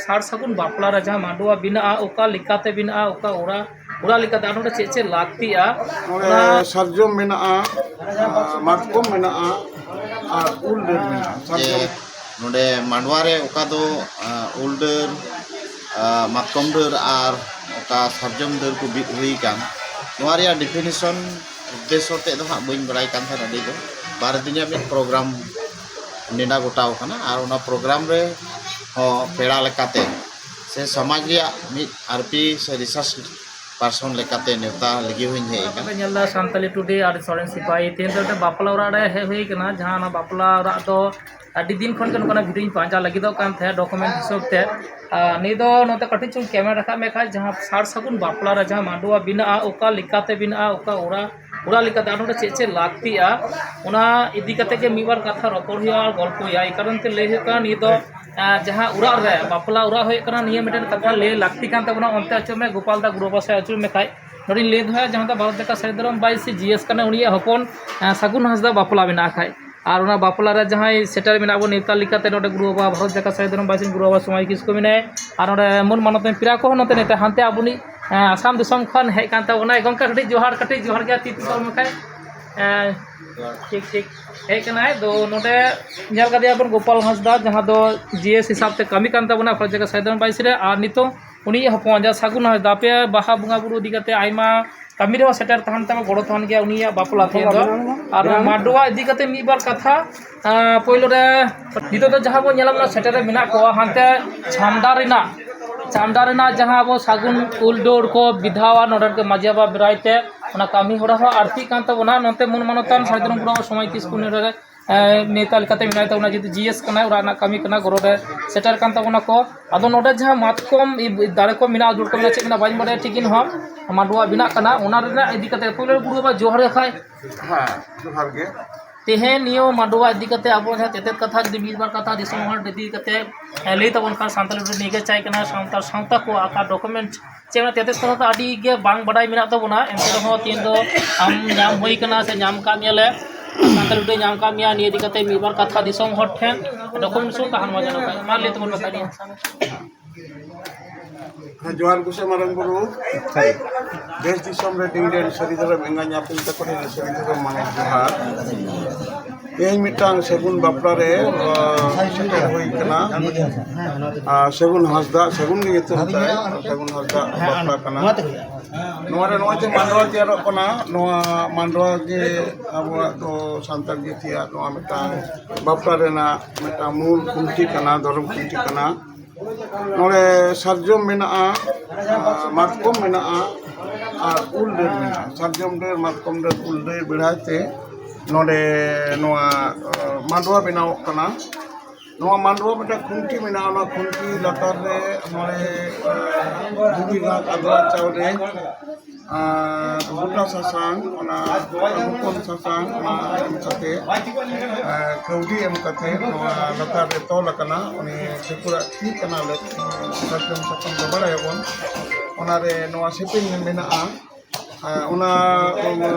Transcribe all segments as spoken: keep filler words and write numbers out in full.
ᱥᱟᱨ ᱥᱟᱹᱜᱩᱱ ᱵᱟᱯᱞᱟ ᱨᱮ ᱡᱟᱦᱟᱸ ᱢᱟᱰᱣᱟ ᱵᱮᱱᱟᱜᱼᱟ, ᱚᱠᱟ ᱞᱮᱠᱟᱛᱮ ᱵᱮᱱᱟᱜᱼᱟ, ᱚᱠᱟ ᱚᱲᱟᱜ ᱚᱲᱟᱜ ᱞᱮᱠᱟᱛᱮ, ᱟᱨ ᱱᱚᱰᱮ ᱪᱮᱫ ᱪᱮᱫ ᱞᱟᱹᱠᱛᱤᱜᱼᱟ? ᱱᱚᱰᱮ ᱚᱱᱟ ᱥᱟᱨᱡᱚᱢ ᱢᱮᱱᱟᱜᱼᱟ, ᱟᱨ ᱢᱟᱛᱠᱚᱢ ᱢᱮᱱᱟᱜᱼᱟ, ᱟᱨ ᱩᱞ ᱰᱟᱹᱨ ᱢᱮᱱᱟᱜᱼᱟ᱾ ᱡᱮ ᱥᱟᱨᱡᱚᱢ ᱱᱚᱰᱮ ᱢᱟᱰᱣᱟ ᱨᱮ ᱚᱠᱟ ᱫᱚ, ᱟᱸ, ᱩᱞ ᱰᱟᱹᱨ, ᱟᱸ, ᱢᱟᱛᱠᱚᱢ ᱰᱟᱹᱨ ᱟᱨ ᱚᱠᱟ ᱥᱟᱨᱡᱚᱢ ᱰᱟᱹᱨ ᱠᱚ ᱵᱤᱫ ᱦᱩᱭ ᱟᱠᱟᱱ, ᱱᱚᱣᱟ ᱨᱮᱭᱟᱜ ᱰᱤᱯᱷᱤᱱᱮᱥᱚᱱ ᱩᱫᱽᱫᱮᱥᱥᱚ ᱛᱮᱫ ᱫᱚ ᱦᱟᱸᱜ ᱵᱟᱹᱧ ᱵᱟᱲᱟᱭ ᱠᱟᱱ ᱛᱟᱦᱮᱸᱫ ᱟᱹᱰᱤ ᱫᱚ᱾ ᱵᱟᱨ ᱫᱤᱱ ᱨᱮᱭᱟᱜ ᱢᱤᱫ ᱯᱨᱳᱜᱨᱟᱢ ᱱᱮᱰᱟ ᱜᱚᱴᱟᱣ ᱠᱟᱱᱟ, ᱟᱨ ᱚᱱᱟ ᱯᱨᱳᱜᱨᱟᱢ ᱨᱮ ᱦᱚᱸ ᱯᱮᱲᱟ ᱞᱮᱠᱟᱛᱮ ᱥᱮ ᱥᱚᱢᱟᱡᱽ ᱨᱮᱭᱟᱜ ᱢᱤᱫ ᱟᱨ ᱯᱤ ᱥᱮ ᱨᱤᱥᱟᱨᱪ ᱯᱟᱨᱥᱚᱱ ᱞᱮᱠᱟᱛᱮ ᱱᱮᱣᱛᱟ ᱞᱟᱹᱜᱤᱫ ᱦᱚᱸᱧ ᱦᱮᱡ ᱟᱠᱟᱱᱟ᱾ ᱧᱮᱞ ᱮᱫᱟ ᱥᱟᱱᱛᱟᱞᱤ ᱴᱩᱰᱮ ᱟᱨ ᱥᱚᱨᱮᱱ ᱥᱤᱯᱟᱦᱤ᱾ ᱛᱮᱦᱮᱧ ᱫᱚ ᱢᱤᱫᱴᱮᱱ ᱵᱟᱯᱞᱟ ᱚᱲᱟᱜ ᱨᱮ ᱦᱮᱡ ᱦᱩᱭ ᱟᱠᱟᱱᱟ, ᱡᱟᱦᱟᱸ ᱚᱱᱟ ᱵᱟᱯᱞᱟ ᱚᱲᱟᱜ ᱫᱚ ᱟᱹᱰᱤ ᱫᱤᱱ ᱠᱷᱚᱱ ᱜᱮ ᱱᱚᱝᱠᱟᱱᱟᱜ ᱵᱷᱤᱰᱤᱭᱳᱧ ᱯᱟᱸᱡᱟ ᱞᱟᱹᱜᱤᱫᱚᱜ ᱠᱟᱱ ᱛᱟᱦᱮᱸᱫ ᱰᱚᱠᱩᱢᱮᱱᱴ ᱦᱤᱥᱟᱹᱵ ᱛᱮ᱾ ᱟᱨ ᱱᱤᱭᱟᱹ ᱫᱚ ᱱᱚᱛᱮ ᱠᱟᱹᱴᱤᱡ ᱪᱩᱧ ᱠᱮᱢᱮᱨᱟ ᱨᱟᱠᱟᱵ ᱢᱮ ᱠᱷᱟᱡ, ᱡᱟᱦᱟᱸ ᱥᱟᱨ ᱥᱟᱹᱜᱩᱱ ᱵᱟᱯᱞᱟ ᱨᱮ ᱡᱟᱦᱟᱸ ᱢᱟᱰᱣᱟ ᱵᱮᱱᱟᱜᱼᱟ, ᱚᱠᱟ ᱞᱮᱠᱟᱛᱮ ᱵᱮᱱᱟᱜᱼᱟ, ᱚᱠᱟ ᱚᱲᱟᱜ ᱚᱲᱟᱜ ᱞᱮᱠᱟᱛᱮ ᱟᱨ ᱱᱚᱰᱮ ᱪᱮᱫ ᱪᱮᱫ ᱞᱟᱹᱠᱛᱤᱜᱼᱟ, ᱚᱱᱟ ᱤᱫᱤ ᱠᱟᱛᱮ ᱜᱮ ᱢᱤᱫ ᱵᱟᱨ ᱠᱟᱛᱷᱟ ᱨᱚᱯᱚᱲ ᱦᱩᱭᱩᱜᱼᱟ ᱟᱨ ᱜᱚᱞᱯᱚ ᱦᱩᱭᱩᱜᱼᱟ᱾ ᱮᱭ ᱠᱟᱨᱚᱱ ᱛᱮ ᱞᱟᱹᱭ ᱦᱩᱭᱩᱜ ᱠᱟᱱᱟ, ᱱᱤᱭᱟᱹ ᱫᱚ, ᱟᱸ, ᱡᱟᱦᱟᱸ ᱚᱲᱟᱜ ᱨᱮ ᱵᱟᱯᱞᱟ ᱚᱲᱟᱜ ᱦᱩᱭᱩᱜ ᱠᱟᱱᱟ, ᱱᱤᱭᱟᱹ ᱢᱤᱫᱴᱮᱱ ᱠᱟᱛᱷᱟ ᱞᱟᱹᱭ ᱞᱟᱹᱠᱛᱤ ᱠᱟᱱ ᱛᱟᱵᱚᱱᱟ᱾ ᱚᱱᱛᱮ ᱟᱹᱪᱩᱨ ᱢᱮ, ᱜᱳᱯᱟᱞ ᱫᱟ ᱜᱩᱨᱩ ᱵᱟᱵᱟ ᱥᱮᱫ ᱟᱹᱪᱩᱨ ᱢᱮ ᱠᱷᱟᱡ, ᱱᱚᱰᱮᱧ ᱞᱟᱹᱭ ᱫᱚᱦᱚᱭᱟ, ᱡᱟᱦᱟᱸ ᱫᱚ ᱵᱷᱟᱨᱚᱛ ᱡᱟᱠᱟᱛ ᱥᱟᱹᱦᱤᱫ ᱫᱷᱚᱨᱚᱢ ᱵᱟᱭᱤᱥ ᱥᱮ ᱡᱤ ᱮᱥ ᱠᱟᱱᱟ, ᱩᱱᱤᱭᱟᱜ ᱦᱚᱯᱚᱱ, ᱟᱸ, ᱥᱟᱹᱜᱩᱱ ᱦᱟᱸᱥᱫᱟ ᱵᱟᱯᱞᱟ ᱢᱮᱱᱟᱜ ᱠᱷᱟᱡ, ᱟᱨ ᱚᱱᱟ ᱵᱟᱯᱞᱟ ᱨᱮ ᱡᱟᱦᱟᱸᱭ ᱥᱮᱴᱮᱨ ᱢᱮᱱᱟᱜ ᱵᱚᱱ ᱱᱮᱣᱛᱟ ᱞᱮᱠᱟᱛᱮ, ᱱᱚᱰᱮ ᱜᱩᱨᱩ ᱵᱟᱵᱟ ᱵᱷᱟᱨᱚᱛ ᱡᱟᱠᱟᱛ ᱥᱟᱹᱦᱤᱫ ᱫᱷᱚᱨᱚᱢ ᱵᱟᱭᱤᱥ ᱨᱮᱱ ᱜᱩᱨᱩ ᱵᱟᱵᱟ ᱥᱚᱢᱟᱭ ᱠᱤᱥᱠᱩ ᱢᱮᱱᱟᱭᱟ, ᱟᱨ ᱱᱚᱰᱮ ᱢᱟᱹᱱ ᱢᱟᱱᱚᱛ ᱨᱮᱱ ᱯᱮᱲᱟ ᱠᱚᱦᱚᱸ ᱱᱚᱛᱮ ᱱᱮᱣᱛᱟ, ᱦᱟᱱᱛᱮ ᱟᱵᱚᱱᱤᱡ ᱦᱮᱸ, ᱟᱥᱟᱢ ᱫᱤᱥᱚᱢ ᱠᱷᱚᱱ ᱦᱮᱡ ᱠᱟᱱ ᱛᱟᱵᱚᱱᱟᱭ᱾ ᱜᱚᱢᱠᱮ, ᱠᱟᱹᱴᱤᱡ ᱡᱚᱦᱟᱨ, ᱠᱟᱹᱴᱤᱡ ᱡᱚᱦᱟᱨ ᱜᱮ, ᱛᱤ ᱛᱤ ᱠᱚ ᱢᱮᱠᱷᱟᱡ᱾ ᱦᱮᱸ, ᱴᱷᱤᱠ, ᱴᱷᱤᱠ᱾ ᱦᱮᱡ ᱠᱟᱱᱟᱭ᱾ ᱛᱚ, ᱱᱚᱰᱮ ᱧᱮᱞ ᱠᱟᱫᱮᱭᱟ ᱵᱚᱱ ᱜᱳᱯᱟᱞ ᱦᱟᱸᱥᱫᱟ, ᱡᱟᱦᱟᱸ ᱫᱚ ᱡᱤ ᱮᱥ ᱦᱤᱥᱟᱵ ᱛᱮ ᱠᱟᱹᱢᱤ ᱠᱟᱱ ᱛᱟᱵᱚᱱᱟ ᱯᱨᱚᱡᱟ ᱥᱟᱭᱫᱟᱢ ᱵᱟᱭᱤᱥ ᱨᱮ, ᱟᱨ ᱱᱤᱛᱚᱝ ᱩᱱᱤᱭᱟᱜ ᱦᱚᱯᱚᱱ ᱡᱟᱦᱟᱸ ᱥᱟᱹᱜᱩᱱ ᱦᱟᱸᱥᱫᱟ, ᱟᱯᱮ ᱵᱟᱦᱟ ᱵᱚᱸᱜᱟ ᱵᱩᱨᱩ ᱤᱫᱤ ᱠᱟᱛᱮ ᱟᱭᱢᱟ ᱠᱟᱹᱢᱤ ᱨᱮᱦᱚᱸ ᱥᱮᱴᱮᱨ ᱛᱟᱦᱮᱱ ᱛᱟᱢᱟ, ᱜᱚᱲᱚ ᱛᱟᱦᱮᱱ ᱜᱮᱭᱟ ᱩᱱᱤᱭᱟᱜ ᱵᱟᱯᱞᱟ ᱛᱮ ᱫᱚ᱾ ᱟᱨ ᱢᱟᱰᱣᱟ ᱤᱫᱤ ᱠᱟᱛᱮ ᱢᱤᱫ ᱵᱟᱨ ᱠᱟᱛᱷᱟ, ᱟᱸ, ᱯᱳᱭᱞᱳ ᱨᱮ ᱱᱤᱛᱚᱜ ᱫᱚ ᱡᱟᱦᱟᱸ ᱵᱚᱱ ᱧᱮᱞᱟ, ᱥᱮᱴᱮᱨ ᱨᱮ ᱢᱮᱱᱟᱜ ᱠᱚᱣᱟ, ᱦᱟᱱᱛᱮ ᱪᱷᱟᱢᱰᱟ ᱨᱮᱱᱟᱜ ᱪᱟᱢᱰᱟ ᱨᱮᱱᱟᱜ ᱡᱟᱦᱟᱸ ᱟᱵᱚ ᱥᱟᱹᱜᱩᱱ ᱩᱞ ᱰᱟᱹᱨ ᱠᱚ ᱵᱤᱫᱷᱟᱣᱟ, ᱱᱚᱰᱮ ᱨᱮᱱ ᱢᱟᱹᱡᱷᱤ ᱵᱟᱵᱟ ᱵᱮᱨᱟᱭ ᱛᱮ ᱚᱱᱟ ᱠᱟᱹᱢᱤ ᱦᱚᱨᱟ ᱦᱚᱸ ᱟᱹᱲᱛᱤᱜ ᱠᱟᱱ ᱛᱟᱵᱚᱱᱟ᱾ ᱱᱚᱛᱮ ᱢᱟᱹᱱ ᱢᱟᱱᱚᱛᱟᱱ ᱥᱟᱹᱨᱤ ᱫᱷᱚᱨᱚᱢ ᱜᱩᱨᱩ ᱥᱚᱢᱟᱡᱽ ᱠᱤᱥᱠᱩ ᱱᱚᱰᱮ, ᱮ, ᱱᱮᱣᱛᱟ ᱞᱮᱠᱟᱛᱮ ᱢᱮᱱᱟᱭ ᱛᱟᱵᱚᱱᱟ, ᱡᱮᱦᱮᱛᱩ ᱡᱤ ᱮᱥ ᱠᱟᱱᱟᱭ, ᱚᱲᱟᱜ ᱨᱮᱱᱟᱜ ᱠᱟᱹᱢᱤ ᱠᱟᱱᱟ, ᱜᱚᱲᱚ ᱨᱮ ᱥᱮᱴᱮᱨ ᱠᱟᱱ ᱛᱟᱵᱚᱱᱟ ᱠᱚ᱾ ᱟᱫᱚ ᱱᱚᱰᱮ ᱡᱟᱦᱟᱸ ᱢᱟᱛᱠᱚᱢ ᱤ-, ᱫᱟᱨᱮ ᱠᱚ ᱢᱮᱱᱟᱜᱼᱟ, ᱡᱩᱲ ᱠᱚ ᱢᱮᱱᱟᱜᱼᱟ, ᱪᱮᱫ ᱢᱮᱱᱟᱜᱼᱟ ᱵᱟᱹᱧ ᱵᱟᱰᱟᱭᱟ ᱴᱷᱤᱠ ᱤᱧ ᱦᱚᱸ, ᱢᱟᱰᱣᱟ ᱵᱮᱱᱟᱜ ᱠᱟᱱᱟ, ᱚᱱᱟ ᱨᱮᱱᱟᱜ ᱤᱫᱤ ᱠᱟᱛᱮ ᱯᱳᱭᱞᱳ ᱜᱩᱨᱩ ᱵᱟᱵᱟ ᱡᱚᱦᱟᱨ ᱜᱮ ᱠᱷᱟᱡ᱾ ᱦᱮᱸ, ᱡᱚᱦᱟᱨ ᱜᱮ᱾ ᱛᱮᱦᱮᱧ ᱱᱤᱭᱟᱹ ᱢᱟᱰᱣᱟ ᱤᱫᱤ ᱠᱟᱛᱮ ᱟᱵᱚ ᱡᱟᱦᱟᱸ ᱛᱮᱛᱮᱫ ᱠᱟᱛᱷᱟ ᱡᱩᱫᱤ ᱢᱤᱫ ᱵᱟᱨ ᱠᱟᱛᱷᱟ ᱫᱤᱥᱚᱢ ᱦᱚᱲ ᱤᱫᱤ ᱠᱟᱛᱮ, ᱮ, ᱞᱟᱹᱭ ᱛᱟᱵᱚᱱ ᱠᱷᱟᱱ, ᱥᱟᱱᱛᱟᱲ ᱱᱤᱭᱟᱹ ᱜᱮ ᱪᱟᱭ ᱠᱟᱱᱟ, ᱥᱟᱱᱛᱟᱲ ᱥᱟᱶᱛᱟ ᱠᱚ ᱟᱠᱟ ᱰᱚᱠᱩᱢᱮᱱᱴ ᱪᱮ ᱚᱱᱟ ᱛᱮᱛᱮᱫ ᱠᱟᱛᱷᱟ ᱫᱚ ᱟᱹᱰᱤ ᱜᱮ ᱵᱟᱝ ᱵᱟᱰᱟᱭ ᱢᱮᱱᱟᱜ ᱛᱟᱵᱚᱱᱟ, ᱮᱱᱛᱮ ᱨᱮᱦᱚᱸ ᱛᱮᱦᱮᱧ ᱫᱚ ᱟᱢ ᱧᱟᱢ ᱦᱩᱭ ᱠᱟᱱᱟ ᱥᱮ ᱧᱟᱢ ᱠᱟᱜ ᱢᱮᱭᱟ ᱞᱮ᱾ ᱥᱟᱱᱛᱟᱲ ᱩᱰᱟᱹᱭ ᱧᱟᱢ ᱠᱟᱜ ᱢᱮᱭᱟ, ᱱᱤᱭᱟᱹ ᱤᱫᱤ ᱠᱟᱛᱮ ᱢᱤᱫ ᱵᱟᱨ ᱠᱟᱛᱷᱟ ᱫᱤᱥᱚᱢ ᱦᱚᱲ ᱴᱷᱮᱱ ᱰᱚᱠᱩᱢᱮᱱᱴ ᱥᱩᱨ ᱛᱟᱦᱮᱱ ᱢᱟ ᱡᱮᱱᱚ᱾ ᱢᱟ ᱞᱟᱹᱭ ᱛᱟᱵᱚᱱ ᱢᱮ ᱛᱟᱦᱞᱮ᱾ ᱦᱮᱸ, ᱡᱚᱦᱟᱨ ᱜᱚᱸᱥᱟᱭ ᱢᱟᱨᱟᱝ ᱵᱩᱨᱩ᱾ ᱫᱮᱥ ᱫᱤᱥᱚᱢ ᱨᱮ ᱰᱤᱝ ᱰᱮᱱ ᱥᱟᱹᱨᱤ ᱫᱷᱚᱨᱚᱢ ᱮᱸᱜᱟ ᱧᱟᱯᱟᱢ ᱛᱟᱠᱚ ᱴᱷᱮᱱ ᱥᱟᱹᱨᱤ ᱫᱷᱚᱨᱚᱢ ᱢᱟᱱᱟᱣ ᱡᱚᱦᱟᱨ᱾ ᱛᱮᱦᱮᱧ ᱢᱤᱫᱴᱟᱝ ᱥᱟᱹᱜᱩᱱ ᱵᱟᱯᱞᱟ ᱨᱮ, ᱟᱸ, ᱥᱮᱴᱮᱨ ᱦᱩᱭ ᱠᱟᱱᱟ᱾ ᱟᱨ ᱥᱟᱹᱜᱩᱱ ᱦᱟᱸᱥᱫᱟ, ᱥᱟᱹᱜᱩᱱ ᱜᱮ ᱧᱩᱛᱩᱢ ᱛᱟᱭ, ᱥᱟᱹᱜᱩᱱ ᱦᱟᱸᱥᱫᱟ ᱵᱟᱯᱞᱟ ᱠᱟᱱᱟ᱾ ᱱᱚᱣᱟ ᱨᱮ ᱱᱚᱜᱼᱚᱭ ᱡᱮ ᱢᱟᱰᱣᱟ ᱛᱮᱭᱟᱨᱚᱜ ᱠᱟᱱᱟ, ᱱᱚᱣᱟ ᱢᱟᱰᱣᱟ ᱜᱮ ᱟᱵᱚᱣᱟᱜ ᱫᱚ ᱥᱟᱱᱛᱟᱲ ᱡᱟᱹᱛᱤᱭᱟᱜ ᱱᱚᱣᱟ ᱢᱤᱫᱴᱟᱝ ᱵᱟᱯᱞᱟ ᱨᱮᱱᱟᱜ ᱢᱤᱫᱴᱟᱝ ᱢᱩᱞ ᱠᱷᱩᱱᱴᱤ ᱠᱟᱱᱟ, ᱫᱷᱚᱨᱚᱢ ᱠᱷᱩᱱᱴᱤ ᱠᱟᱱᱟ᱾ ᱱᱚᱰᱮ ᱥᱟᱨᱡᱚᱢ ᱢᱮᱱᱟᱜᱼᱟ, ᱟᱨ ᱢᱟᱛᱠᱚᱢ ᱢᱮᱱᱟᱜᱼᱟ, ᱟᱨ ᱩᱞ ᱰᱟᱹᱨ ᱢᱮᱱᱟᱜᱼᱟ᱾ ᱥᱟᱨᱡᱚᱢ ᱰᱟᱹᱨ, ᱢᱟᱛᱠᱚᱢ ᱰᱟᱹᱨ, ᱩᱞ ᱰᱟᱹᱨ ᱵᱮᱲᱦᱟᱭ ᱛᱮ ᱱᱚᱰᱮ ᱱᱚᱣᱟ, ᱟᱸ, ᱢᱟᱰᱣᱟ ᱵᱮᱱᱟᱣᱚᱜ ᱠᱟᱱᱟ᱾ ᱱᱚᱣᱟ ᱢᱟᱰᱣᱟ ᱢᱤᱫᱴᱟᱝ ᱠᱷᱩᱱᱴᱤ ᱢᱮᱱᱟᱜᱼᱟ, ᱚᱱᱟ ᱠᱷᱩᱱᱴᱤ ᱞᱟᱛᱟᱨ ᱨᱮ ᱱᱚᱰᱮ, ᱟᱸ, ᱫᱷᱩᱵᱤ ᱜᱷᱟᱥ, ᱟᱫᱽᱣᱟ ᱪᱟᱣᱞᱮ, ᱟᱨ ᱜᱚᱴᱟ ᱥᱟᱥᱟᱝ, ᱚᱱᱟ ᱦᱚᱯᱚᱱ ᱥᱟᱥᱟᱝ, ᱚᱱᱟ ᱮᱢ ᱠᱟᱛᱮ, ᱟᱨ ᱠᱟᱹᱣᱰᱤ ᱮᱢ ᱠᱟᱛᱮ ᱱᱚᱣᱟ ᱞᱟᱛᱟᱨ ᱨᱮ ᱛᱚᱞ ᱟᱠᱟᱱᱟ᱾ ᱩᱱᱤ ᱴᱷᱟᱹᱠᱩᱨᱟᱜ ᱛᱤ ᱠᱟᱱᱟ ᱞᱮ, ᱥᱟᱨᱡᱚᱢ ᱥᱟᱠᱟᱢ ᱫᱚ ᱵᱟᱲᱟᱭᱟᱵᱚᱱ᱾ ᱚᱱᱟᱨᱮ ᱱᱚᱣᱟ ᱥᱮᱯᱮᱧ ᱢᱮᱱᱟᱜᱼᱟ᱾ ᱟᱨ ᱚᱱᱟ, ᱚᱱᱟ